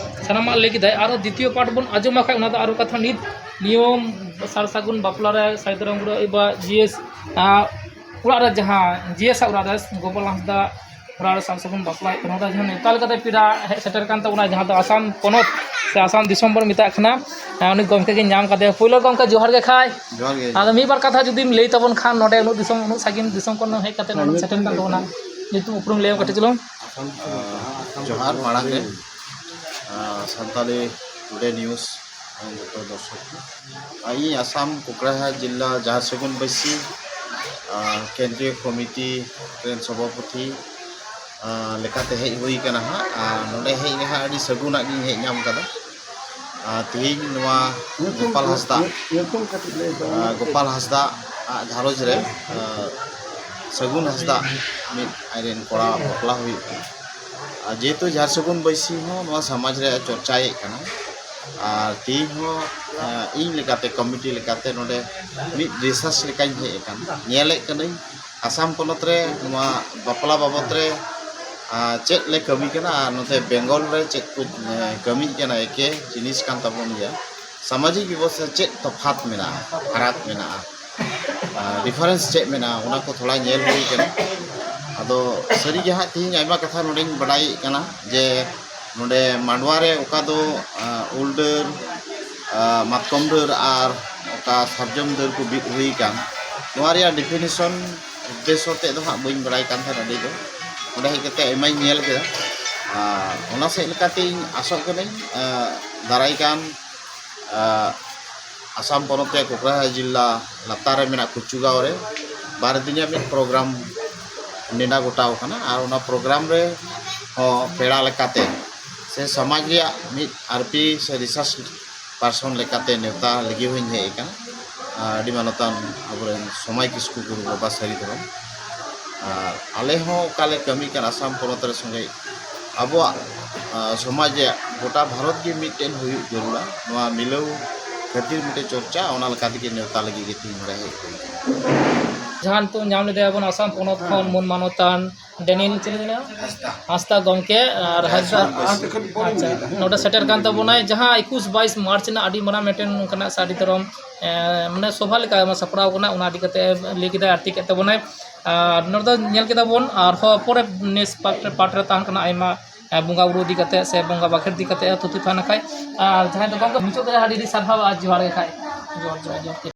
ᱥᱟᱱᱟᱢᱟᱜ ᱞᱟᱹᱭ ᱠᱮᱫᱟᱭ᱾ ᱟᱨᱚ ᱫᱤᱛᱤᱭᱚ ᱯᱟᱴ ᱵᱚᱱ ᱟᱸᱡᱚᱢ ᱠᱷᱟᱡ ᱚᱱᱟ ᱫᱚ ᱟᱨᱚ ᱠᱟᱛᱷᱟ ᱱᱤᱛ ᱱᱤᱭᱚᱢ ᱥᱟᱨ ᱥᱟᱹᱜᱩᱱ ᱵᱟᱯᱞᱟ ᱨᱮ ᱥᱟᱹᱨᱤ ᱫᱷᱚᱨᱚᱢ ᱜᱩᱨᱩ ᱮᱵᱟ ᱡᱤᱭᱮᱥ, ᱟᱸ, ᱚᱲᱟᱜ ᱨᱮ ᱡᱟᱦᱟᱸ ᱡᱤᱭᱮᱥ ᱟᱜ ᱚᱲᱟᱜ ᱨᱮ ᱜᱳᱯᱟᱞ ᱦᱟᱸᱥᱫᱟ ᱚᱲᱟᱜ ᱨᱮ ᱥᱟᱨ ᱥᱟᱹᱜᱩᱱ ᱵᱟᱯᱞᱟ ᱦᱩᱭᱩᱜ ᱠᱟᱱᱟ, ᱚᱸᱰᱮ ᱡᱟᱦᱟᱸ ᱱᱮᱣᱛᱟ ᱞᱮᱠᱟᱛᱮ ᱯᱮᱲᱟ ᱦᱮᱡ ᱥᱮᱴᱮᱨ ᱠᱟᱱ ᱛᱟᱵᱚᱱᱟ, ᱡᱟᱦᱟᱸ ᱫᱚ ᱟᱥᱟᱢ ᱯᱚᱱᱚᱛ ᱥᱮ ᱟᱥᱟᱢ ᱫᱤᱥᱚᱢ ᱵᱚᱱ ᱢᱮᱛᱟᱜ ᱠᱟᱱᱟ᱾ ᱟᱸ, ᱩᱱᱤ ᱜᱚᱢᱠᱮ ᱜᱮ ᱧᱟᱢ ᱠᱟᱫᱮᱭᱟ᱾ ᱯᱳᱭᱞᱳ ᱜᱚᱢᱠᱮ ᱡᱚᱦᱟᱨ ᱜᱮ ᱠᱷᱟᱭ᱾ ᱡᱚᱦᱟᱨ ᱜᱮ᱾ ᱟᱫᱚ ᱢᱤᱫ ᱵᱟᱨ ᱠᱟᱛᱷᱟ ᱡᱩᱫᱤᱢ ᱞᱟᱹᱭ ᱛᱟᱵᱚᱱ ᱠᱷᱟᱱ, ᱱᱚᱰᱮ ᱩᱱᱟᱹᱜ ᱫᱤᱥᱚᱢ, ᱩᱱᱟᱹᱜ ᱥᱟᱺᱜᱤᱧ ᱫᱤᱥᱚᱢ ᱠᱷᱚᱱ ᱦᱮᱡ ᱠᱟᱛᱮ ᱱᱚᱰᱮᱢ ᱥᱮᱴᱮᱨ ᱠᱟᱱ ᱛᱟᱵᱚᱱᱟ, ᱧᱩᱛᱩᱢ ᱩᱯᱨᱩᱢ ᱞᱟᱹᱭ ᱠᱟᱹᱴᱤᱡ ᱪᱩᱞᱩᱝ᱾ ᱡᱚᱦᱟᱨ ᱢᱟᱲᱟᱝ ᱨᱮ, ᱟᱸ, ᱥᱟᱱᱛᱟᱞᱤ ᱴᱩᱰᱮ ᱱᱤᱭᱩᱡᱽ ᱨᱮᱱ ᱡᱚᱛᱚ ᱫᱚᱨᱥᱚᱠ ᱠᱚ᱾ ᱟᱨ ᱤᱧ ᱟᱥᱟᱢ ᱠᱳᱠᱲᱟᱦᱟᱨ ᱡᱤᱞᱟ ᱡᱟᱦᱟᱸ ᱥᱮᱜᱩᱱ ᱵᱟᱹᱭᱥᱤ, ᱟᱨ ᱠᱮᱱᱫᱨᱤᱭᱚ ᱠᱚᱢᱤᱴᱤ ᱨᱮᱱ ᱥᱚᱵᱷᱟᱯᱚᱛᱤ, ᱟᱨ ᱞᱮᱠᱟᱛᱮ ᱦᱮᱡ ᱦᱩᱭ ᱠᱟᱱᱟ ᱦᱟᱸᱜ᱾ ᱟᱨ ᱱᱚᱰᱮ ᱦᱮᱡ ᱨᱮ ᱦᱟᱸᱜ ᱟᱹᱰᱤ ᱥᱟᱹᱜᱩᱱᱟᱜ ᱜᱤᱧ ᱦᱮᱡ ᱧᱟᱢ ᱠᱟᱫᱟ᱾ ᱟᱨ ᱛᱮᱦᱮᱧ ᱱᱚᱣᱟ ᱧᱩᱛᱩᱢ ᱜᱳᱯᱟᱞ ᱠᱚ-, ᱦᱟᱸᱥᱫᱟ, ᱧᱩᱛᱩᱢ ᱠᱟᱹᱴᱤᱡ ᱞᱟᱹᱭ ᱛᱟᱵᱚᱱ ᱟᱨ ᱢᱮ᱾ ᱜᱳᱯᱟᱞ ᱦᱟᱸᱥᱫᱟ ᱟᱜ ᱜᱷᱟᱨᱚᱸᱡᱽ ᱨᱮ, ᱟᱨ ᱥᱟᱹᱜᱩᱱ ᱦᱟᱸᱥᱫᱟ ᱢᱤᱫ ᱟᱡᱨᱮᱱ ᱠᱚᱲᱟ ᱵᱟᱯᱞᱟ ᱦᱩᱭᱩᱜ ᱠᱟᱱᱟ᱾ ᱟᱨ ᱡᱮᱦᱮᱛᱩ ᱡᱷᱟᱨ ᱥᱟᱹᱜᱩᱱ ᱵᱟᱹᱭᱥᱤ ᱦᱚᱸ ᱱᱚᱣᱟ ᱥᱚᱢᱟᱡᱽ ᱨᱮ ᱪᱚᱨᱪᱟᱭᱮᱫ ᱠᱟᱱᱟ, ᱟᱨ ᱛᱮᱦᱮᱧ ᱦᱚᱸ, ᱟᱨ ᱤᱧ ᱞᱮᱠᱟᱛᱮ, ᱠᱚᱢᱤᱴᱤ ᱞᱮᱠᱟᱛᱮ ᱱᱚᱰᱮ ᱢᱤᱫ ᱨᱤᱥᱟᱨᱪ ᱞᱮᱠᱟᱧ ᱦᱮᱡ ᱟᱠᱟᱱᱟ᱾ ᱧᱮᱞᱮᱫ ᱠᱟᱹᱱᱟᱹᱧ ᱟᱥᱟᱢ ᱯᱚᱱᱚᱛ ᱨᱮ ᱱᱚᱣᱟ ᱵᱟᱯᱞᱟ ᱵᱟᱵᱚᱛ ᱨᱮ, ᱟᱨ ᱪᱮᱫ ᱞᱮ ᱠᱟᱹᱢᱤ ᱠᱟᱱᱟ ᱟᱨ ᱱᱚᱛᱮ ᱵᱮᱝᱜᱚᱞ ᱨᱮ ᱪᱮᱫ ᱠᱚ, ᱮ, ᱠᱟᱹᱢᱤ ᱠᱟᱱᱟ, ᱮᱠᱮ ᱡᱤᱱᱤᱥ ᱠᱟᱱ ᱛᱟᱵᱚᱱ ᱜᱮᱭᱟ᱾ ᱥᱟᱢᱟᱡᱤᱠ ᱵᱮᱵᱚᱥᱛᱷᱟ ᱪᱮᱫ ᱛᱚᱯᱷᱟᱛ ᱢᱮᱱᱟᱜᱼᱟ, ᱯᱷᱟᱨᱟᱠ ᱢᱮᱱᱟᱜᱼᱟ, ᱟᱨ ᱰᱤᱯᱷᱟᱨᱮᱱᱥ ᱪᱮᱫ ᱢᱮᱱᱟᱜᱼᱟ, ᱚᱱᱟ ᱠᱚ ᱛᱷᱚᱲᱟ ᱧᱮᱞ ᱦᱩᱭ ᱠᱟᱱᱟ᱾ ᱟᱫᱚ ᱥᱟᱹᱨᱤ ᱜᱮ ᱦᱟᱸᱜ ᱛᱮᱦᱮᱧ ᱟᱭᱢᱟ ᱠᱟᱛᱷᱟ ᱱᱚᱰᱮᱧ ᱵᱟᱰᱟᱭᱮᱫ ᱠᱟᱱᱟ ᱡᱮ ᱱᱚᱰᱮ ᱢᱟᱰᱣᱟ ᱨᱮ ᱚᱠᱟ ᱫᱚ, ᱟᱸ, ᱩᱞ ᱰᱟᱹᱨ, ᱟᱸ, ᱢᱟᱛᱠᱚᱢ ᱰᱟᱹᱨ ᱟᱨ ᱚᱠᱟ ᱥᱟᱨᱡᱚᱢ ᱰᱟᱹᱨ ᱠᱚ ᱵᱤᱫ ᱦᱩᱭ ᱟᱠᱟᱱ, ᱱᱚᱣᱟ ᱨᱮᱭᱟᱜ ᱰᱤᱯᱷᱤᱱᱮᱥᱚᱱ ᱩᱫᱽᱫᱮᱥᱥᱚ ᱛᱮᱫ ᱫᱚ ᱦᱟᱸᱜ ᱵᱟᱹᱧ ᱵᱟᱲᱟᱭ ᱠᱟᱱ ᱛᱟᱦᱮᱱᱟ ᱟᱹᱰᱤ ᱫᱚ᱾ ᱚᱸᱰᱮ ᱦᱮᱡ ᱠᱟᱛᱮ ᱟᱭᱢᱟᱧ ᱧᱮᱞ ᱠᱮᱫᱟ᱾ ᱟᱨ ᱚᱱᱟ ᱥᱮᱫ ᱞᱮᱠᱟᱛᱮ ᱤᱧ ᱟᱥᱚᱜ ᱠᱟᱹᱱᱟᱹᱧ, ᱟᱸ, ᱫᱟᱨᱟᱭ ᱠᱟᱱ ᱟᱸ, ᱟᱥᱟᱢ ᱯᱚᱱᱚᱛ ᱨᱮᱭᱟᱜ ᱠᱳᱠᱨᱟᱡᱷᱟᱨ ᱡᱤᱞᱟ ᱞᱟᱛᱟᱨ ᱨᱮ ᱢᱮᱱᱟᱜ ᱠᱩᱪᱩᱜᱟᱸᱣ ᱨᱮ ᱵᱟᱨ ᱫᱤᱱ ᱨᱮᱭᱟᱜ ᱢᱤᱫ ᱯᱨᱳᱜᱨᱟᱢ ᱱᱮᱰᱟ ᱜᱚᱴᱟᱣ ᱠᱟᱱᱟ᱾ ᱟᱨ ᱚᱱᱟ ᱯᱨᱳᱜᱨᱟᱢ ᱨᱮ ᱦᱚᱸ ᱯᱮᱲᱟ ᱞᱮᱠᱟᱛᱮ ᱥᱮ ᱥᱚᱢᱟᱡᱽ ᱨᱮᱭᱟᱜ ᱢᱤᱫ ᱟᱨ ᱯᱤ ᱥᱮ ᱨᱤᱥᱟᱨᱪ ᱯᱟᱨᱥᱚᱱ ᱞᱮᱠᱟᱛᱮ ᱱᱮᱣᱛᱟ ᱞᱟᱹᱜᱤᱫ ᱦᱚᱸᱧ ᱦᱮᱡ ᱟᱠᱟᱱᱟ᱾ ᱟᱨ ᱟᱹᱰᱤ ᱢᱟᱱᱚᱛᱟᱱ ᱟᱵᱚᱨᱮᱱ ᱥᱚᱢᱟᱭ ᱠᱤᱥᱠᱩ ᱜᱩᱨᱩ ᱵᱟᱵᱟ ᱥᱟᱹᱨᱤ ᱫᱷᱚᱨᱚᱢ᱾ ᱟᱨ ᱟᱞᱮ ᱦᱚᱸ ᱚᱠᱟ ᱞᱮ ᱠᱟᱹᱢᱤ ᱠᱟᱱᱟ ᱟᱥᱟᱢ ᱯᱚᱱᱚᱛ ᱨᱮ ᱥᱚᱸᱜᱮ ᱟᱵᱚᱣᱟᱜ, ᱟᱸ, ᱥᱚᱢᱟᱡᱽ ᱨᱮᱭᱟᱜ ᱜᱚᱴᱟ ᱵᱷᱟᱨᱚᱛ ᱜᱮ ᱢᱤᱫᱴᱮᱱ ᱦᱩᱭᱩᱜ ᱡᱟᱹᱨᱩᱲᱟ᱾ ᱱᱚᱣᱟ ᱢᱤᱞᱟᱹᱣ ᱠᱷᱟᱹᱛᱤᱨ ᱢᱤᱫᱴᱮᱱ ᱪᱚᱨᱪᱟ, ᱚᱱᱟ ᱞᱮᱠᱟ ᱛᱮᱜᱮ ᱱᱮᱣᱛᱟ ᱞᱟᱹᱜᱤᱫ ᱜᱮ ᱛᱮᱦᱮᱧ ᱱᱚᱰᱮ ᱦᱮᱡ ᱦᱩᱭ ᱠᱟᱱᱟ᱾ ᱡᱟᱦᱟᱸ ᱱᱤᱛᱚᱜ ᱧᱟᱢ ᱞᱮᱫᱮᱭᱟ ᱵᱚᱱ ᱟᱥᱟᱢ ᱯᱚᱱᱚᱛ ᱠᱷᱚᱱ ᱢᱟᱹᱱ ᱢᱟᱱᱚᱛᱟᱱ ᱰᱮᱱᱤᱭᱮᱞ ᱪᱤᱞᱤ ᱢᱮᱱᱟᱭᱟ? ᱦᱟᱸᱥᱫᱟ᱾ ᱦᱟᱸᱥᱫᱟ ᱜᱚᱢᱠᱮ ᱟᱨ ᱦᱟᱸᱥᱫᱟ, ᱟᱪᱪᱷᱟ, ᱱᱚᱰᱮ ᱥᱮᱴᱮᱨ ᱠᱟᱱ ᱛᱟᱵᱚᱱᱟᱭ, ᱡᱟᱦᱟᱸ ᱮᱠᱩᱥ ᱵᱟᱭᱤᱥ ᱢᱟᱨᱪ ᱨᱮᱱᱟᱜ ᱟᱹᱰᱤ ᱢᱟᱨᱟᱝ ᱢᱤᱫᱴᱮᱱ ᱱᱚᱝᱠᱟᱱᱟᱜ ᱥᱟᱹᱨᱤ ᱫᱷᱚᱨᱚᱢ, ᱮ, ᱢᱟᱱᱮ ᱥᱚᱵᱷᱟ ᱞᱮᱠᱟ ᱥᱟᱯᱲᱟᱣ ᱠᱟᱱᱟ, ᱚᱱᱟ ᱤᱫᱤ ᱠᱟᱛᱮ ᱞᱟᱹᱭ ᱠᱮᱫᱟᱭ, ᱟᱨ ᱛᱤ ᱠᱮᱫ ᱛᱟᱵᱚᱱᱟᱭ᱾ ᱟᱨ ᱱᱚᱰᱮ ᱫᱚ ᱧᱮᱞ ᱠᱮᱫᱟ ᱵᱚᱱ, ᱟᱨᱦᱚᱸ ᱯᱚᱨᱮ ᱱᱮᱠᱥᱴ ᱯᱟᱨᱴ ᱨᱮ, ᱯᱟᱨᱴ ᱨᱮ ᱛᱟᱦᱮᱸ ᱠᱟᱱᱟ ᱟᱭᱢᱟ, ᱮ, ᱵᱚᱸᱜᱟ ᱵᱩᱨᱩ ᱤᱫᱤ ᱠᱟᱛᱮ ᱥᱮ ᱵᱚᱸᱜᱟ ᱵᱟᱠᱷᱮᱲ ᱤᱫᱤ ᱠᱟᱛᱮ ᱛᱷᱩᱛᱤ ᱛᱟᱦᱮᱱ ᱠᱷᱟᱡ᱾ ᱟᱨ ᱡᱟᱦᱟᱸᱭ ᱫᱚ ᱜᱚᱢᱠᱮ ᱢᱩᱪᱟᱹᱫ ᱨᱮ ᱟᱹᱰᱤ ᱟᱹᱰᱤ ᱥᱟᱨᱦᱟᱣ ᱟᱨ ᱡᱚᱦᱟᱨ ᱜᱮ ᱠᱷᱟᱡ᱾ ᱡᱚᱦᱟᱨ, ᱡᱚᱦᱟᱨ, ᱡᱚᱦᱟᱨ᱾